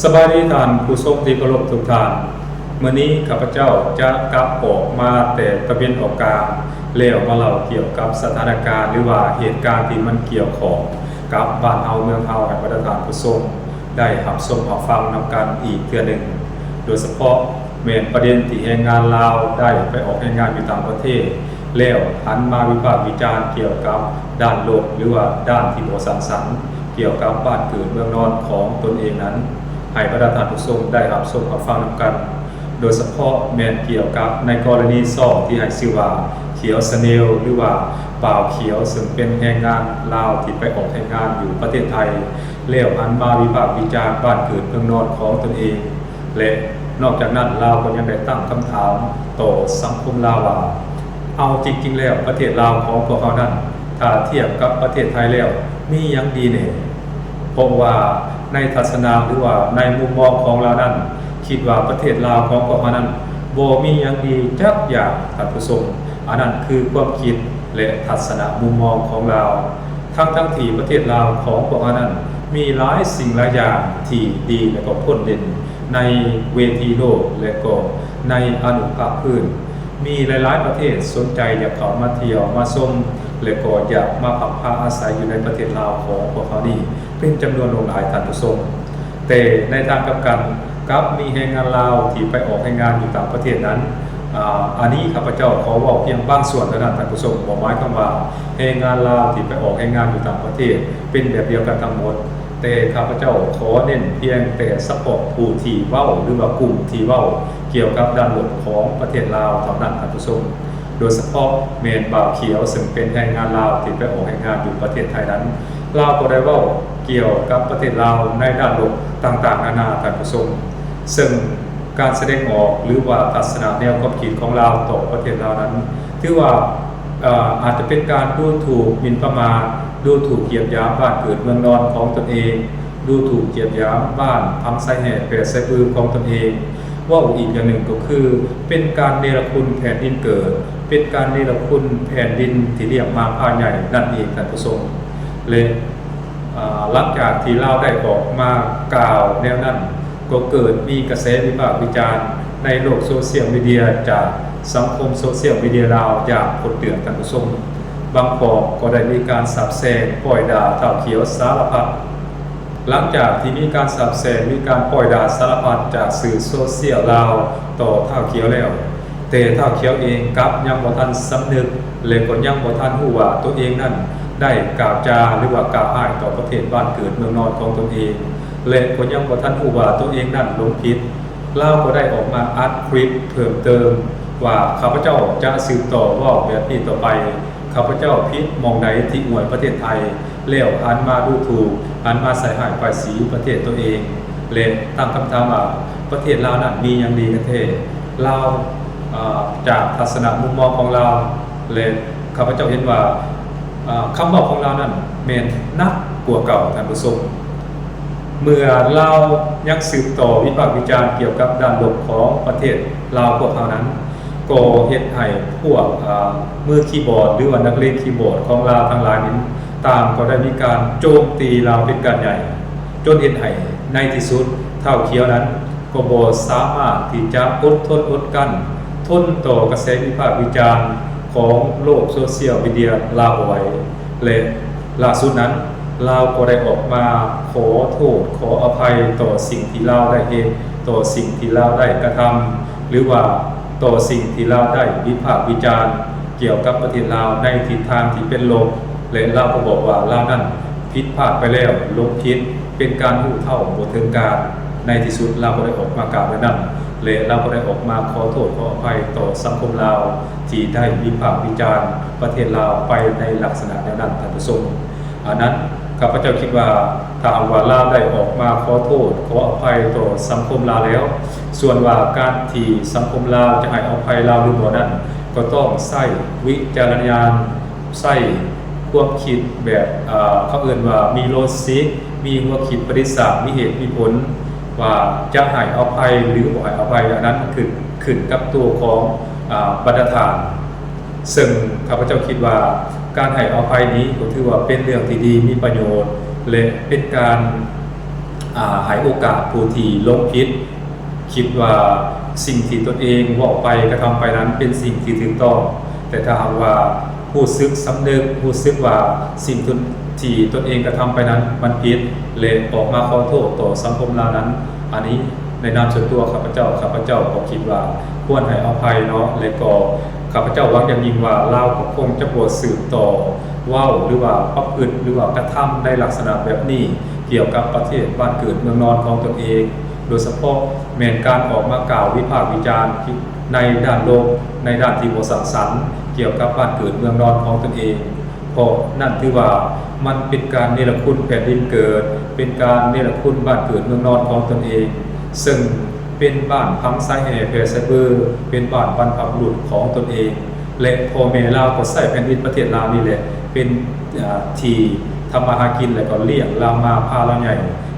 ສະບາຍດີທ່ານຜູ້ຊົມທີ່ເຄົາລົບທຸກທ່ານ. ມື້ນີ້ຂ້າພະເຈົ້າຈະກັບອອກມາແຕ່ຕາເວັນອອກກາງ ແລ້ວມາເລົ່າກ່ຽວກັບສະຖານະການ ຫຼືວ່າເຫດການທີ່ມັນກ່ຽວຂ້ອງກັບບ້ານເຮົາເມືອງເຮົາ ໃຫ້ບັນດາທ່ານຜູ້ຊົມໄດ້ຮັບຊົມຮັບຟັງນຳກັນອີກເທື່ອໜຶ່ງ, ໂດຍສະເພາະແມ່ນປະເດັນທີ່ແຮງງານລາວໄດ້ໄປອອກແຮງງານຢູ່ຕ່າງປະເທດ ແລ້ວຫັນມາວິພາກວິຈານກ່ຽວກັບດ້ານລົບ ຫຼືວ່າດ້ານທີ່ບໍ່ສ້າງສັນ ກ່ຽວກັບບ້ານເກີດເມືອງນອນຂອງຕົນເອງນັ້ນ ໃຫ້ບັນດາທ່ານຜູ້ຊົມໄດ້ຮັບຊົມຮັບຟັງນຳກັນ, ໂດຍສະເພາະແມ່ນກ່ຽວກັບໃນກໍລະນີສອງທີ່ໃຫ້ຊື່ວ່າ ຂຽວຊາແນລ ຫຼືວ່າບ່າວຂຽວ ເຊິ່ງເປັນແຮງງານລາວທີ່ໄປອອກແຮງງານຢູ່ປະເທດໄທ ແລ້ວຫັນມາວິພາກວິຈານບ້ານເກີດເມືອງນອນຂອງຕົນເອງ. ແລະ ນອກຈາກນັ້ນ ລາວກໍຍັງໄດ້ຕັ້ງຄຳຖາມຕໍ່ສັງຄົມລາວວ່າ ເອົາຈິງໆແລ້ວ ປະເທດລາວຂອງພວກເຮົານັ້ນ ຖ້າທຽບກັບປະເທດໄທແລ້ວ ມີຫຍັງດີແດ່? ເພາະວ່າໃນທັດສະນະ ຫຼືວ່າໃນມຸມມອງຂອງລາວນັ້ນ ຄິດວ່າປະເທດລາວຂອງພວກເຮົານັ້ນ ບໍ່ມີຫຍັງດີຈັກຢ່າງ, ທ່ານຜູ້ຊົມ. ອັນນັ້ນຄືຄວາມຄິດ ແລະ ທັດສະນະມຸມມອງຂອງລາວ. ທັງໆທີ່ປະເທດລາວຂອງພວກເຮົານັ້ນ ມີຫຼາຍສິ່ງຫຼາຍຢ່າງທີ່ດີ ແລະ ກໍພົ້ນເດັ່ນໃນເວທີໂລກ ແລະ ກໍໃນອະນຸພາກພື້ນ. ມີຫຼາຍໆປະເທດສົນໃຈຢາກເຂົ້າມາທ່ຽວມາຊົມ ແລະ ກໍຢາກມາພັກພາອາໄສຢູ່ໃນປະເທດລາວຂອງພວກເຮົານີ້ເປັນຈຳນວນຫຼວງຫຼາຍ, ທ່ານຜູ້ຊົມ. ແຕ່ໃນທາງກັບກັນ ກັບມີແຮງງານລາວທີ່ໄປອອກແຮງງານຢູ່ຕ່າງປະເທດນັ້ນ, ອາ, ອັນນີ້ຂ້າພະເຈົ້າຂໍເວົ້າພຽງບາງສ່ວນເທົ່ານັ້ນ, ທ່ານຜູ້ຊົມ, ບໍ່ໝາຍຄວາມວ່າແຮງງານລາວທີ່ໄປອອກແຮງງານຢູ່ຕ່າງປະເທດເປັນແບບດຽວກັນທັງໝົດ, ແຕ່ຂ້າພະເຈົ້າຂໍເນັ້ນພຽງແຕ່ສະເພາະຜູ້ທີ່ເວົ້າ ຫຼືວ່າກຸ່ມທີ່ເວົ້າກ່ຽວກັບດ້ານລົບຂອງປະເທດລາວເທົ່ານັ້ນ, ທ່ານຜູ້ຊົມ. ໂດຍສະເພາະແມ່ນບ່າວຂຽວ ເຊິ່ງເປັນແຮງງານລາວທີ່ໄປອອກແຮງງານຢູ່ປະເທດໄທນັ້ນ, ລາວກໍໄດ້ເວົ້າກ່ຽວກັບປະເທດລາວໃນດ້ານລົບຕ່າງໆນານາ, ທ່ານຜູ້ຊົມ, ເຊິ່ງການສະແດງອອກ ຫຼືວ່າທັດສະນະແນວຄວາມຄິດຂອງລາວຕໍ່ປະເທດລາວນັ້ນ ຖືວ່າ ເອີ ອາດຈະເປັນການດູຖູກໝິ່ນປະໝາດ, ດູຖູກກຽດຫຍາມບ້ານເກີດເມືອງນອນຂອງຕົນເອງ, ດູຖູກກຽດຫຍາມບ້ານພັງຊາຍແຫດແປດຊາຍບືຂອງຕົນເອງ. ເວົ້າອີກຢ່າງໜຶ່ງກໍຄືເປັນການເນລະຄຸນແຜ່ນດິນເກີດ, ເປັນການເນລະຄຸນແຜ່ນດິນທີ່ລ້ຽງມາພາໃຫຍ່ນັ້ນເອງ, ທ່ານຜູ້ຊົມ. ແລະ ອາ, ຫຼັງຈາກທີ່ລາວໄດ້ອອກມາກ່າວແນວນັ້ນ, ກໍເກີດມີກະແສວິພາກວິຈານໃນໂລກໂຊຊຽວມີເດຍ ຈາກສັງຄົມໂຊຊຽວມີເດຍລາວຢ່າງໂຫດເດືອດ, ທ່ານຜູ້ຊົມ. ບາງພວກກໍໄດ້ມີການສາບແຊ່ງ, ປ້ອຍດ່າທ້າວຂຽວສາລະພັດ. ຫຼັງຈາກທີ່ມີການສາບແຊ່ງ, ມີການປ້ອຍດ່າສາລະພັດຈາກສື່ໂຊຊຽວລາວຕໍ່ທ້າວຂຽວແລ້ວ, ແຕ່ທ້າວຂຽວເອງກັບຍັງບໍ່ທັນສຳນຶກ ແລະ ກໍຍັງບໍ່ທັນຮູ້ວ່າຕົວເອງນັ້ນໄດ້ກ່າວຈາ ຫຼືວ່າກ່າວຮ້າຍຕໍ່ປະເທດບ້ານເກີດເມືອງນອນຂອງຕົນເອງ ແລະ ກໍຍັງບໍ່ທັນຮູ້ວ່າຕົວເອງນັ້ນຫຼົງຜິດ. ລາວກໍໄດ້ອອກມາອັດຄລິບເພີ່ມເຕີມວ່າ ຂ້າພະເຈົ້າຈະສືບຕໍ່ເວົ້າແບບນີ້ຕໍ່ໄປ, ຂ້າພະເຈົ້າຜິດໝ່ອງໃດທີ່ອວຍປະເທດໄທ ແລ້ວຫັນມາດູຖູກ, ຫັນມາໃສ່ຮ້າຍປ້າຍສີປະເທດຕົວເອງ ແລະ ຕັ້ງຄຳຖາມວ່າ ປະເທດລາວນັ້ນມີຫຍັງດີກັນແທ້? ລາວ, ເອີ, ຈາກທັດສະນະມຸມມອງຂອງລາວ ແລະ ຂ້າພະເຈົ້າເຫັນວ່າ, ເອີ, ຄຳເວົ້າຂອງລາວນັ້ນແມ່ນໜັກກວ່າເກົ່າ, ທ່ານຜູ້ຊົມ. ເມື່ອລາວຍັງສືບຕໍ່ວິພາກວິຈານກ່ຽວກັບດ້ານລົບຂອງປະເທດລາວພວກເຮົານັ້ນ, ກໍເຮັດໃຫ້ພວກ, ເອີ, ມືຄີບອດ ຫຼືວ່ານັກເລງຄີບອດຂອງລາວທັງຫຼາຍນີ້ ຕ່າງກໍໄດ້ມີການໂຈມຕີລາວເປັນການໃຫຍ່, ຈົນເຮັດໃຫ້ໃນທີ່ສຸດທ້າວຂຽວນັ້ນກໍບໍ່ສາມາດທີ່ຈະອົດທົນອົດກັ້ນ ທົນຕໍ່ກະແສວິພາກວິຈານຂອງໂລກໂຊຊຽວມີເດຍລາວບໍ່ໄຫວ ແລະ ລ່າສຸດນັ້ນ ລາວກໍໄດ້ອອກມາຂໍໂທດຂໍອະໄພຕໍ່ສິ່ງທີ່ລາວໄດ້ເຮັດ, ຕໍ່ສິ່ງທີ່ລາວໄດ້ກະທຳ ຫຼືວ່າຕໍ່ສິ່ງທີ່ລາວໄດ້ວິພາກວິຈານ ກ່ຽວກັບປະເທດລາວໃນທິດທາງທີ່ເປັນລົບ ແລະ ລາວກໍບອກວ່າລາວນັ້ນຜິດພາດໄປແລ້ວ, ຫຼົງຜິດ, ເປັນການຮູ້ເທົ່າບໍ່ເຖິງການ. ໃນທີ່ສຸດລາວກໍໄດ້ອອກມາກ່າວແນວນັ້ນ ແລະ ລາວກໍໄດ້ອອກມາຂໍໂທດຂໍອະໄພຕໍ່ສັງຄົມລາວ ທີ່ໄດ້ວິພາກວິຈານປະເທດລາວໄປໃນລັກສະນະແນວນັ້ນ, ທ່ານຜູ້ຊົມ. ອັນນັ້ນ ຂ້າພະເຈົ້າຄິດວ່າ ຖ້າຫາກວ່າລາວໄດ້ອອກມາຂໍໂທດຂໍອະໄພຕໍ່ສັງຄົມລາວແລ້ວ, ສ່ວນວ່າການທີ່ສັງຄົມລາວຈະໃຫ້ອະໄພລາວຫຼືບໍ່ນັ້ນ, ກໍຕ້ອງໃຊ້ວິຈາລະນະຍານ, ໃຊ້ຄວາມຄິດແບບ, ເອີ, ເຂົາເອີ້ນວ່າມີໂລຊິກ, ມີຫົວຄິດປະດິດສ້າງ, ມີເຫດມີຜົນ, ວ່າຈະໃຫ້ອະໄພຫຼືບໍ່ໃຫ້ອະໄພ, ອັນນັ້ນຂຶ້ນ, ຂຶ້ນກັບຕົວຂອງ, ອາ, ບັນດາທ່ານ. ເຊິ່ງຂ້າພະເຈົ້າຄິດວ່າການໃຫ້ອະໄພນີ້ກໍຖືວ່າເປັນເລື່ອງທີ່ດີ, ມີປະໂຫຍດ ແລະ ເປັນການ, ອາ ໃຫ້ໂອກາດຜູ້ທີ່ຫຼົງຜິດ ຄິດວ່າສິ່ງທີ່ຕົນເອງເວົ້າໄປ ກະທຳໄປນັ້ນເປັນສິ່ງທີ່ຖືກຕ້ອງ, ແຕ່ຖ້າຫາກວ່າຮູ້ສຶກສຳນຶກ, ຮູ້ສຶກວ່າສິ່ງທີ່ຕົນເອງກະທຳໄປນັ້ນມັນຜິດ ແລະ ອອກມາຂໍໂທດຕໍ່ສັງຄົມລາວນັ້ນ, ອັນນີ້ໃນນາມສ່ວນຕົວຂ້າພະເຈົ້າ, ຂ້າພະເຈົ້າກໍຄິດວ່າຄວນໃຫ້ອະໄພເນາະ ແລະ ກໍຂ້າພະເຈົ້າຫວັງຢ່າງຍິ່ງວ່າລາວກໍຄົງຈະບໍ່ສືບຕໍ່ເວົ້າ ຫຼືວ່າປະພຶດ ຫຼືວ່າກະທຳໃນລັກສະນະແບບນີ້ ກ່ຽວກັບປະເທດບ້ານເກີດເມືອງນອນຂອງຕົນເອງ, ໂດຍສະເພາະແມ່ນການອອກມາກ່າວວິພາກວິຈານໃນດ້ານລົບ, ໃນດ້ານທີ່ບໍ່ສ້າງສັນ ກ່ຽວກັບບ້ານເກີດເມືອງນອນຂອງຕົນເອງ, ເພາະນັ້ນຖືວ່າມັນເປັນການເນລະຄຸນແຜ່ນດິນເກີດ, ເປັນການເນລະຄຸນບ້ານເກີດເມືອງນອນຂອງຕົນເອງ, ເຊິ່ງເປັນບ້ານຝັງສາຍແຮ່ແຜ່ສາຍເບີ, ເປັນບ້ານບັນພະບຸລຸດຂອງຕົນເອງ. ແລະ ພໍ່ແມ່ລາວກໍໃຊ້ແຜ່ນດິນປະເທດລາວນີ້ແຫຼະ ເປັນ ອາ ທີ່ທຳມາຫາກິນ ແລະ ກໍລ້ຽງລາວມາພາລາວໃຫຍ່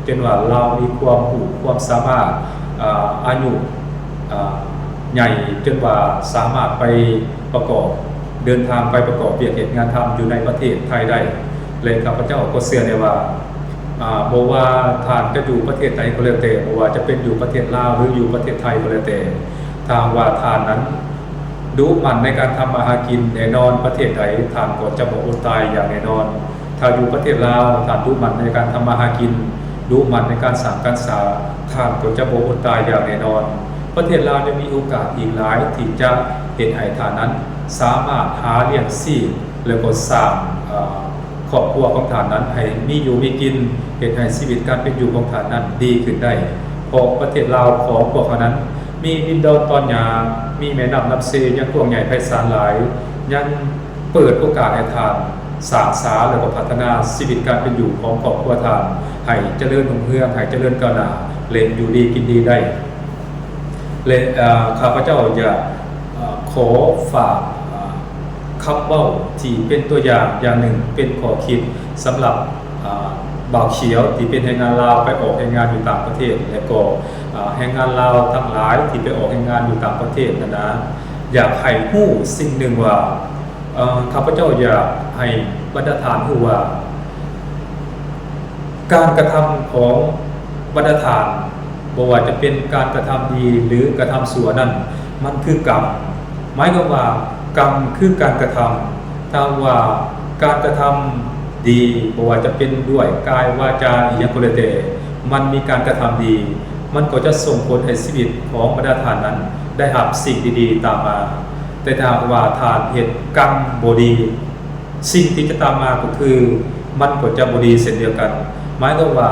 ຈົນວ່າລາວມີຄວາມຮູ້ຄວາມສາມາດ ອາ ອາຍຸ ອາ ໃຫຍ່ ຈົນວ່າສາມາດໄປປະກອບ ເດີນທາງໄປປະກອບວຽກເຮັດງານທຳຢູ່ໃນປະເທດໄທໄດ້. ແລະ ຂ້າພະເຈົ້າກໍເຊື່ອແນ່ວ່າ ອາ ບໍ່ວ່າທ່ານຈະຢູ່ປະເທດໃດກໍແລ້ວແຕ່, ບໍ່ວ່າຈະເປັນຢູ່ປະເທດລາວ ຫຼື ຢູ່ປະເທດໄທກໍແລ້ວແຕ່, ຖ້າຫາກວ່າທ່ານນັ້ນ ດຸໝັ່ນໃນການທຳມາຫາກິນ, ແນ່ນອນປະເທດໃດທ່ານກໍຈະບໍ່ອົດຕາຍຢ່າງແນ່ນອນ. ຖ້າຢູ່ປະເທດລາວ ທ່ານດຸໝັ່ນໃນການທຳມາຫາກິນ, ດຸໝັ່ນໃນການສ້າງການສາ, ທ່ານກໍຈະບໍ່ອົດຕາຍຢ່າງແນ່ນອນ. ປະເທດລາວຍັງມີໂອກາດອີກຫຼາຍທີ່ຈະເຮັດໃຫ້ທ່ານນັ້ນສາມາດຫາລ້ຽງຊີບ ແລະ ກໍສ້າງ ເອີ ຄອບຄົວຂອງທ່ານນັ້ນໃຫ້ມີຢູ່ມີກິນ, ເຮັດໃຫ້ຊີວິດການເປັນຢູ່ຂອງທ່ານນັ້ນດີຂຶ້ນໄດ້. ເພາະປະເທດລາວຂອງພວກເຮົານັ້ນ ມີດິນດອນຕອນຫຍ້າ, ມີແມ່ນ້ຳນ້ຳເຊ ຍັງກວ້າງໃຫຍ່ໄພສານຫຼາຍ, ຍັງເປີດໂອກາດໃຫ້ທ່ານສ້າງສາ ແລະ ກໍພັດທະນາຊີວິດການເປັນຢູ່ຂອງຄອບຄົວທ່ານ ໃຫ້ຈະເລີນຮຸ່ງເຮືອງ, ໃຫ້ຈະເລີນກ້າວໜ້າ ແລະ ຢູ່ດີກິນດີໄດ້. ແລະ ເອີ ຂ້າພະເຈົ້າຢາກ ເອີ ຂໍຝາກ ເອີ ຄຳເວົ້າທີ່ເປັນຕົວຢ່າງຢ່າງໜຶ່ງ ເປັນຂໍ້ຄິດສຳລັບ ອາ ບ່າວຂຽວທີ່ເປັນແຮງງານລາວໄປອອກແຮງງານຢູ່ຕ່າງປະເທດ ແລະ ກໍ ອາ ແຮງງານລາວທັງຫຼາຍທີ່ໄປອອກແຮງງານຢູ່ຕ່າງປະເທດນັ້ນນະ ຢາກໃຫ້ຮູ້ສິ່ງໜຶ່ງວ່າ ເອີ ຂ້າພະເຈົ້າຢາກໃຫ້ບັນດາທ່ານຮູ້ວ່າ ການກະທຳຂອງບັນດາທ່ານ ບໍ່ວ່າຈະເປັນການກະທຳດີ ຫຼື ກະທຳຊົ່ວນັ້ນ ມັນຄືກຳ. ໝາຍຄວາມວ່າ ກຳຄືການກະທຳ. ຖ້າຫາກວ່າການກະທຳດີ ບໍ່ວ່າຈະເປັນດ້ວຍກາຍ ວາຈາ ອີ່ຫຍັງກໍແລ້ວແຕ່ ມັນມີການກະທຳດີ ມັນກໍຈະສົ່ງຜົນໃຫ້ຊີວິດຂອງບັນດາທ່ານນັ້ນ ໄດ້ຮັບສິ່ງດີໆຕາມມາ. ແຕ່ຖ້າຫາກວ່າທ່ານເຮັດກຳບໍ່ດີ ສິ່ງທີ່ຈະຕາມມາກໍຄື ມັນກໍຈະບໍ່ດີເຊັ່ນດຽວກັນ. ໝາຍຄວາມວ່າ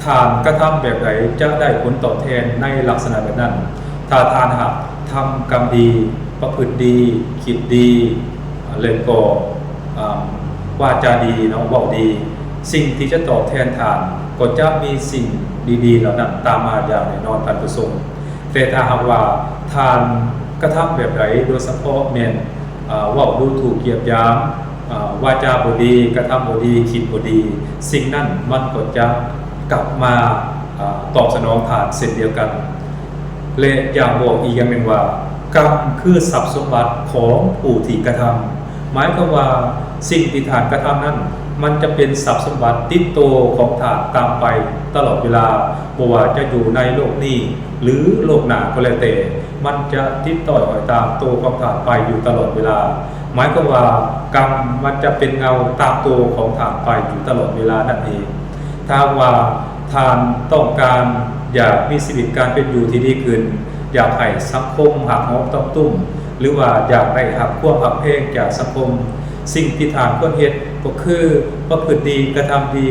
ທ່ານກະທຳແບບໃດ ຈະໄດ້ຜົນຕອບແທນໃນລັກສະນະແບບນັ້ນ. ຖ້າທ່ານຫາກທຳກຳດີ, ປະພຶດດີ, ຄິດດີ ແລະ ກໍ ອາ ວາຈາດີເນາະ, ເວົ້າດີ, ສິ່ງທີ່ຈະຕອບແທນທ່ານ ກໍຈະມີສິ່ງດີໆເຫຼົ່ານັ້ນຕາມມາຢ່າງແນ່ນອນ, ທ່ານຜູ້ຊົມ. ແຕ່ຖ້າຫາກວ່າທ່ານກະທຳແບບໃດ ໂດຍສະເພາະແມ່ນ ອາ ເວົ້າດູຖູກຢຽບຢາມ, ອາ ວາຈາບໍ່ດີ, ກະທຳບໍ່ດີ, ຄິດບໍ່ດີ, ສິ່ງນັ້ນມັນກໍຈະກັບມາ ອາ ຕອບສະໜອງທ່ານເຊັ່ນດຽວກັນ. ແລະ ຢາກບອກອີກຢ່າງໜຶ່ງວ່າ ກຳຄືຊັບສົມບັດຂອງຜູ້ທີ່ກະທຳ. ໝາຍຄວາມວ່າ ສິ່ງທີ່ທ່ານກະທຳນັ້ນ ມັນຈະເປັນຊັບສົມບັດຕິດໂຕຂອງທ່ານຕາມໄປຕະຫຼອດເວລາ, ບໍ່ວ່າຈະຢູ່ໃນໂລກນີ້ ຫຼື ໂລກໜ້າກໍແລ້ວແຕ່, ມັນຈະຕິດຕ້ອຍຫ້ອຍຕາມໂຕຂອງທ່ານໄປຢູ່ຕະຫຼອດເວລາ. ໝາຍຄວາມວ່າ ກຳມັນຈະເປັນເງົາຕາມໂຕຂອງທ່ານໄປຢູ່ຕະຫຼອດເວລານັ້ນເອງ. ຖ້າຫາກວ່າທ່ານຕ້ອງການຢາກມີຊີວິດການເປັນຢູ່ທີ່ດີຂຶ້ນ, ຢາກໃຫ້ສັງຄົມຮັກຫອມຕອມຕຸ້ມ ຫຼືວ່າຢາກໄດ້ຮັບຄວາມຮັກແພງຈາກສັງຄົມ, ສິ່ງທີ່ທ່ານຄວນເຮັດກໍຄືປະພຶດດີ, ກະທຳດີ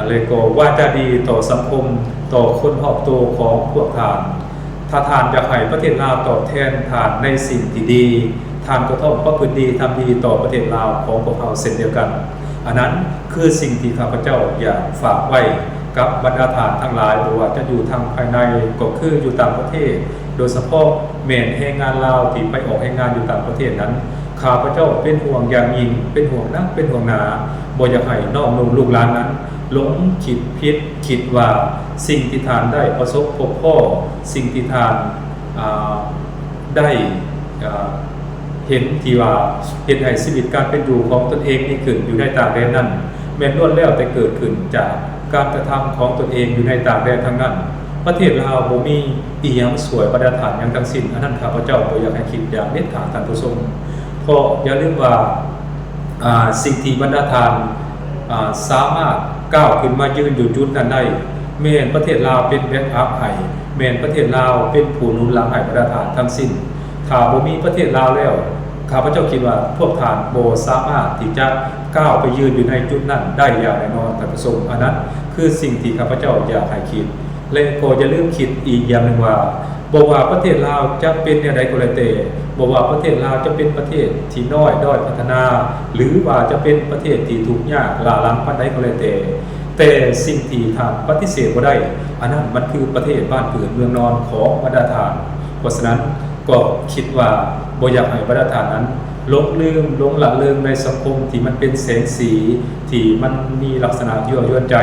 ແລະ ກໍວາຈາດີຕໍ່ສັງຄົມ, ຕໍ່ຄົນຮອບໂຕຂອງພວກທ່ານ. ຖ້າທ່ານຢາກໃຫ້ປະເທດລາວຕອບແທນທ່ານໃນສິ່ງທີ່ດີ, ທ່ານກໍຕ້ອງປະພຶດດີທຳດີຕໍ່ປະເທດລາວຂອງພວກເຮົາເຊັ່ນດຽວກັນ. ອັນນັ້ນຄືສິ່ງທີ່ຂ້າພະເຈົ້າຢາກຝາກໄວ້ກັບບັນດາທ່ານທັງຫຼາຍ, ບໍ່ວ່າຈະຢູ່ທາງພາຍໃນ ກໍຄືຢູ່ຕ່າງປະເທດ, ໂດຍສະເພາະແມ່ນແຮງງານລາວທີ່ໄປອອກແຮງງານຢູ່ຕ່າງປະເທດນັ້ນ, ຂ້າພະເຈົ້າເປັນຫ່ວງຢ່າງຍິ່ງ, ເປັນຫ່ວງໜັກເປັນຫ່ວງໜາ, ບໍ່ຢາກໃຫ້ນ້ອງນຸ່ງລູກຫຼານນັ້ນຫຼົງຄິດຜິດ ຄິດວ່າສິ່ງທີ່ທ່ານໄດ້ປະສົບພົບພໍ້, ສິ່ງທີ່ທ່ານ ອາ ໄດ້ ອາ ເຫັນທີ່ວ່າເຮັດໃຫ້ຊີວິດການເປັນຢູ່ຂອງຕົນເອງດີຂຶ້ນຢູ່ໃນຕ່າງແດນນັ້ນ ແມ່ນລ້ວນແລ້ວແຕ່ເກີດຂຶ້ນຈາກ ການກະທຳຂອງຕົນເອງຢູ່ໃນຕ່າງແດນທັງນັ້ນ. ປະເທດລາວບໍ່ມີອີ່ຫຍັງຊ່ວຍບັນດາທ່ານຫຍັງທັງສິ້ນ. ອັນນັ້ນຂ້າພະເຈົ້າບໍ່ຢາກໃຫ້ຄິດຢ່າງເດັດຂາດ, ທ່ານຜູ້ຊົມ. ເພາະຢ່າລືມວ່າ ອາ ສິ່ງທີ່ບັນດາທ່ານ ອາ ສາມາດກ້າວຂຶ້ນມາຢືນຢູ່ຈຸດນັ້ນໄດ້ ແມ່ນປະເທດລາວເປັນແບັກອັບໃຫ້, ແມ່ນປະເທດລາວເປັນຜູ້ໜູນຫຼັງໃຫ້ບັນດາທ່ານທັງສິ້ນ. ຖ້າບໍ່ມີປະເທດລາວແລ້ວ, ຂ້າພະເຈົ້າຄິດວ່າພວກທ່ານບໍ່ສາມາດທີ່ຈະກ້າວໄປຢືນຢູ່ໃນຈຸດນັ້ນໄດ້ຢ່າງແນ່ນອນ, ທ່ານຜູ້ຊົມ. ອັນນັ້ນຄືສິ່ງທີ່ຂ້າພະເຈົ້າຢາກໃຫ້ຄິດ. ແລະ ກໍຢ່າລືມຄິດອີກຢ່າງໜຶ່ງວ່າ ບໍ່ວ່າປະເທດລາວຈະເປັນແນວໃດກໍແລ້ວແຕ່, ບໍ່ວ່າປະເທດລາວຈະເປັນປະເທດທີ່ນ້ອຍດ້ອຍພັດທະນາ ຫຼືວ່າຈະເປັນປະເທດທີ່ທຸກຍາກຫຼ້າຫຼັງປານໃດກໍແລ້ວແຕ່, ແຕ່ສິ່ງທີ່ທ່ານປະຕິເສດບໍ່ໄດ້, ອັນນັ້ນມັນຄືປະເທດບ້ານເກີດເມືອງນອນຂອງບັນດາທ່ານ. ເພາະສະນັ້ນ ກໍຄິດວ່າບໍ່ຢາກໃຫ້ບັນດາທ່ານນັ້ນຫຼົງລືມ, ຫຼົງລະເລີງໃນສັງຄົມທີ່ມັນເປັນແສງສີ, ທີ່ມັນມີລັກສະນະຍົວະຢວນໃຈ,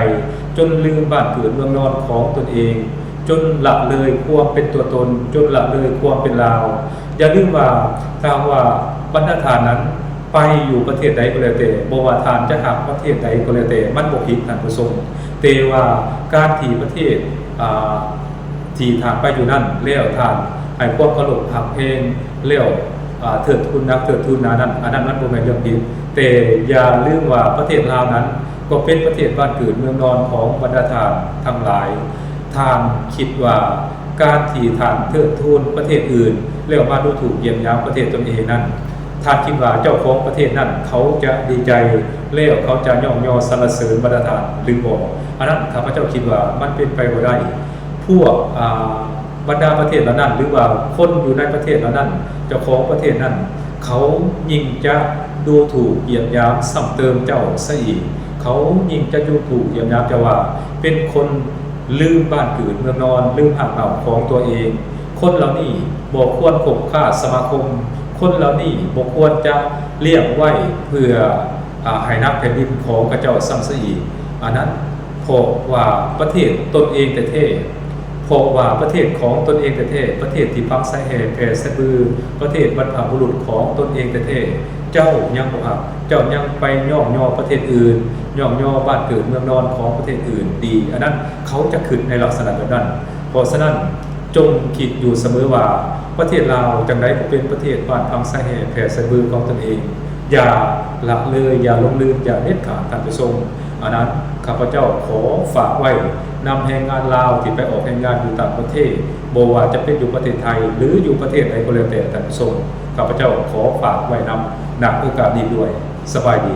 ຈົນລືມບ້ານເກີດເມືອງນອນຂອງຕົນເອງ, ຈົນລະເລີຍຄວາມເປັນຕົວຕົນ, ຈົນລະເລີຍຄວາມເປັນລາວ. ຢ່າລືມວ່າ ຖ້າຫາກວ່າບັນດາທ່ານນັ້ນໄປຢູ່ປະເທດໃດກໍແລ້ວແຕ່, ບໍ່ວ່າທ່ານຈະຮັກປະເທດໃດກໍແລ້ວແຕ່, ມັນບໍ່ຜິດ, ທ່ານຜູ້ຊົມ. ແຕ່ວ່າການທີ່ປະເທດ ອາ ທີ່ທ່ານໄປຢູ່ນັ້ນ ແລ້ວທ່ານໃຫ້ຄວາມເຄົາລົບຮັກແພງ ແລ້ວ ອາ ເທີດທູນນັກເທີດທູນໜານັ້ນ, ອັນນັ້ນມັນບໍ່ແມ່ນເລື່ອງຜິດ. ແຕ່ຢ່າລືມວ່າປະເທດລາວນັ້ນ ກໍເປັນປະເທດບ້ານເກີດເມືອງນອນຂອງບັນດາທ່ານທັງຫຼາຍ. ທ່ານຄິດວ່າການທີ່ທ່ານເທີດທູນປະເທດອື່ນ ແລ້ວມາດູຖູກຢຽບຫຍາມປະເທດຕົນເອງນັ້ນ, ທ່ານຄິດວ່າເຈົ້າຂອງປະເທດນັ້ນເຂົາຈະດີໃຈ ແລ້ວເຂົາຈະຍ້ອງຍໍສັນລະເສີນບັນດາທ່ານຫຼືບໍ່? ອັນນັ້ນຂ້າພະເຈົ້າຄິດວ່າມັນເປັນໄປບໍ່ໄດ້. ພວກ ອາ ບັນດາປະເທດເຫຼົ່ານັ້ນ ຫຼືວ່າຄົນຢູ່ໃນປະເທດເຫຼົ່ານັ້ນ, ເຈົ້າຂອງປະເທດນັ້ນ ເຂົາຍິ່ງຈະດູຖູກຢຽບຫຍາມຊ້ຳເຕີມເຈົ້າຊະອີກ. ເຂົາຍິ່ງຈະດູຖູກຢຽບຫຍາມເຈົ້າວ່າເປັນຄົນລືມບ້ານເກີດເມືອງນອນ, ລືມຮາກເຫງົ້າຂອງຕົວເອງ. ຄົນເຫຼົ່ານີ້ບໍ່ຄວນຄົບຄ້າສະມາຄົມ, ຄົນເຫຼົ່ານີ້ບໍ່ຄວນຈະລ້ຽງໄວ້ເພື່ອ ອາ ໃຫ້ນັກແຜ່ນດິນຂອງເຂົາເຈົ້າຊ້ຳຊະອີກ. ອັນນັ້ນ ເພາະວ່າປະເທດຕົນເອງແທ້ໆ, ເພາະວ່າປະເທດຂອງຕົນເອງແທ້ໆ, ປະເທດທີ່ຝັງສາຍແຮ່ແຜ່ສາຍບື, ປະເທດບັນພະບຸລຸດຂອງຕົນເອງແທ້ໆ, ເຈົ້າຍັງບໍ່ຮັກ, ເຈົ້າຍັງໄປຍ້ອງຍໍປະເທດອື່ນ, ຍ້ອງຍໍບ້ານເກີດເມືອງນອນຂອງປະເທດອື່ນດີ. ອັນນັ້ນເຂົາຈະຄິດໃນລັກສະນະແບບນັ້ນ. ເພາະສະນັ້ນ, ຈົ່ງຄິດຢູ່ສະເໝີວ່າ ປະເທດລາວຈັ່ງໃດກໍເປັນປະເທດບ້ານພັງຊາຍແຮ່ແຜ່ຊາຍບືຂອງຕົນເອງ. ຢ່າລະເລີຍ, ຢ່າຫຼົງລືມ, ຢ່າເດັດຂາດ, ທ່ານຜູ້ຊົມ. ອັນນັ້ນ ຂ້າພະເຈົ້າຂໍຝາກໄວ້ນຳແຮງງານລາວທີ່ໄປອອກແຮງງານຢູ່ຕ່າງປະເທດ, ບໍ່ວ່າຈະເປັນຢູ່ປະເທດໄທ ຫຼື ຢູ່ປະເທດໃດກໍແລ້ວແຕ່, ທ່ານຜູ້ຊົມ. ຂ້າພະເຈົ້າຂໍຝາກໄວ້ນຳ ນະ ໂອກາດນີ້ດ້ວຍ. ສະບາຍດີ.